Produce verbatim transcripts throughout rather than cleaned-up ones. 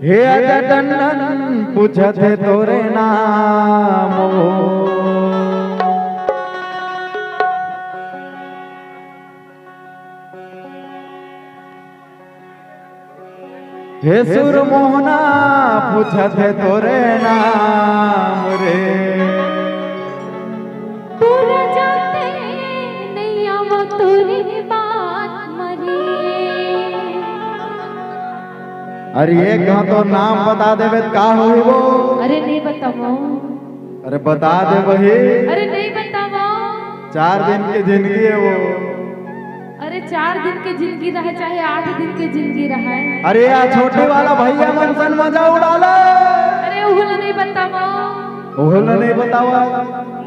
हे अजय टंडन पूछत हे तोरे नाम वो। हे सुरमोहना पूछत हे तोरे नाम रे। तोरा जाते नइ आवो तोरे बात मरे। अरे एक घाव तो नाम बता देबे त का होही वो? अरे नइ बतावो। अरे बता दे बहिन। अरे नइ बतावो। चार दिन के जिंदगी हे वो। अरे चार दिन के जिंदगी रहे चाहे आठ दिन के जिंदगी रहे। अरे या छोटे वाला भैया मन सन मजा उड़ा ले। अरे ओहू ला नइ बतावो। ओहू ला नइ बतावा।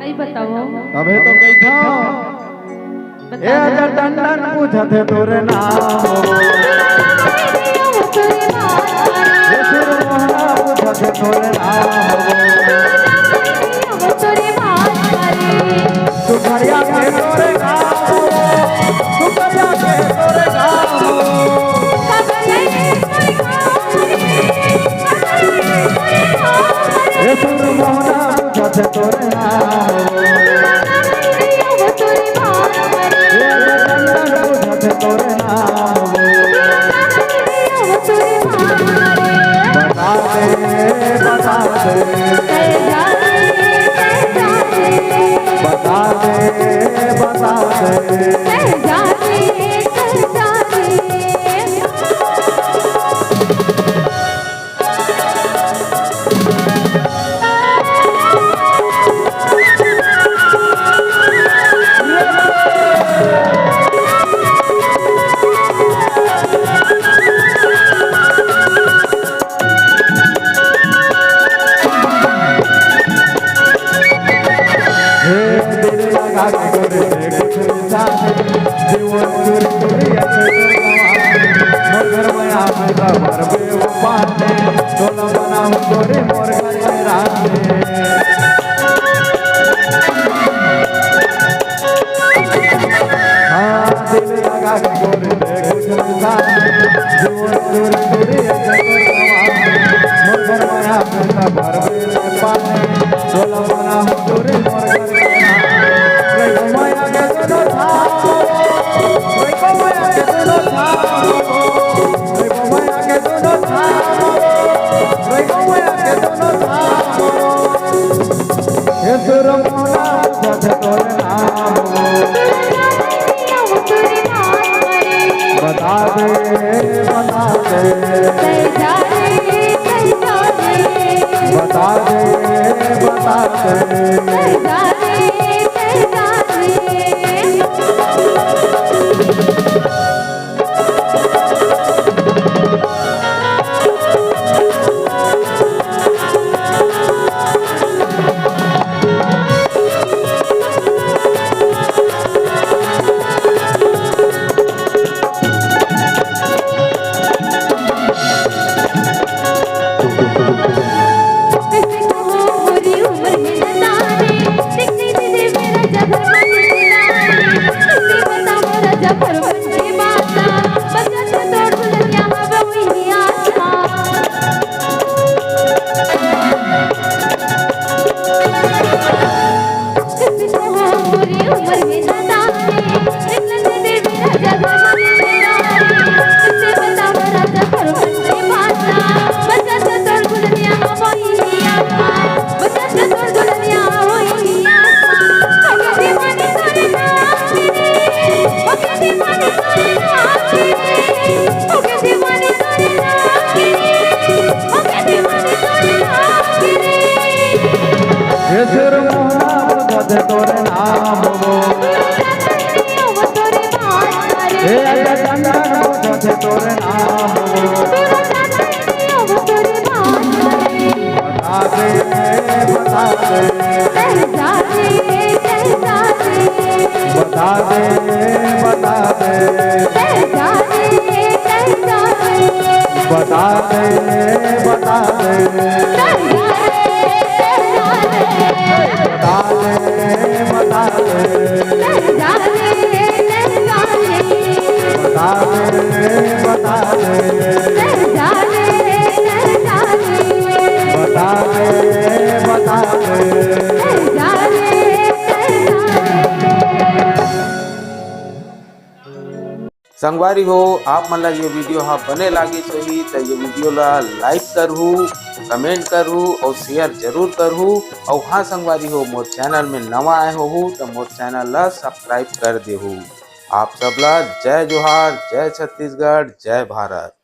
नइ बतावो। तभे तो कहिथंव। बता ए दे। अजय टंडन पूछत हे तोरे नाम वो। ए सुरमोहना पूछत हे तोरे नाम वो। सुखरिया के तोरे गाँव, सुखरिया के तोरे गाँव। ए सुरमोहना पूछत हे तोरे नाम। ए चंदन पूछत हे तोरे नाम। बता दे, बता दे। बता दे, बता दे। हे दिल लगा के गोरे से कुछ मिटा दे, जीवन चोरी चोरी ऐसे तो गवा दे। मोर घर में आ गया भर बेवफा ने, टोला बनाऊं गोरी मोर घर के रास्ते। हाँ, दिल लगा के गोरी से कुछ मिटा दे, जीवन चोरी चोरी ऐसे तो गवा दे। मोर घर में आ गया भर बेवफा ने, टोला बनाऊं गोरी मोर घर के रास्ते। रे घुमाया के दोनों धाम, रे घुमाया के दोनों धाम। रे बमया के दोनों धाम, रे बमया के दोनों धाम। हे सुरमोहना पूछत तोरे नाम। बता दे, बता दे। बता दे, बता दे। हे सुरमोहना पूछत तोरे नाम वो। हे अजय टंडन पूछत तोरे नाम वो। बता दे, बता दे। बता दे, बता दे। बता दे, बता दे। बता दे, बता दे। बता दे, बता दे। संगवारी हो, आप मन ला ये वीडियो हा बने लागिस होही त ये वीडियो ला like करहू, comment करहू और share जरूर करहू। और हाँ संगवारी हो, मोर चैनल में नवा आए होहू त मोर चैनल ला subscribe कर देहू। आप सब ला जय जोहार, जय छत्तीसगढ़, जय भारत।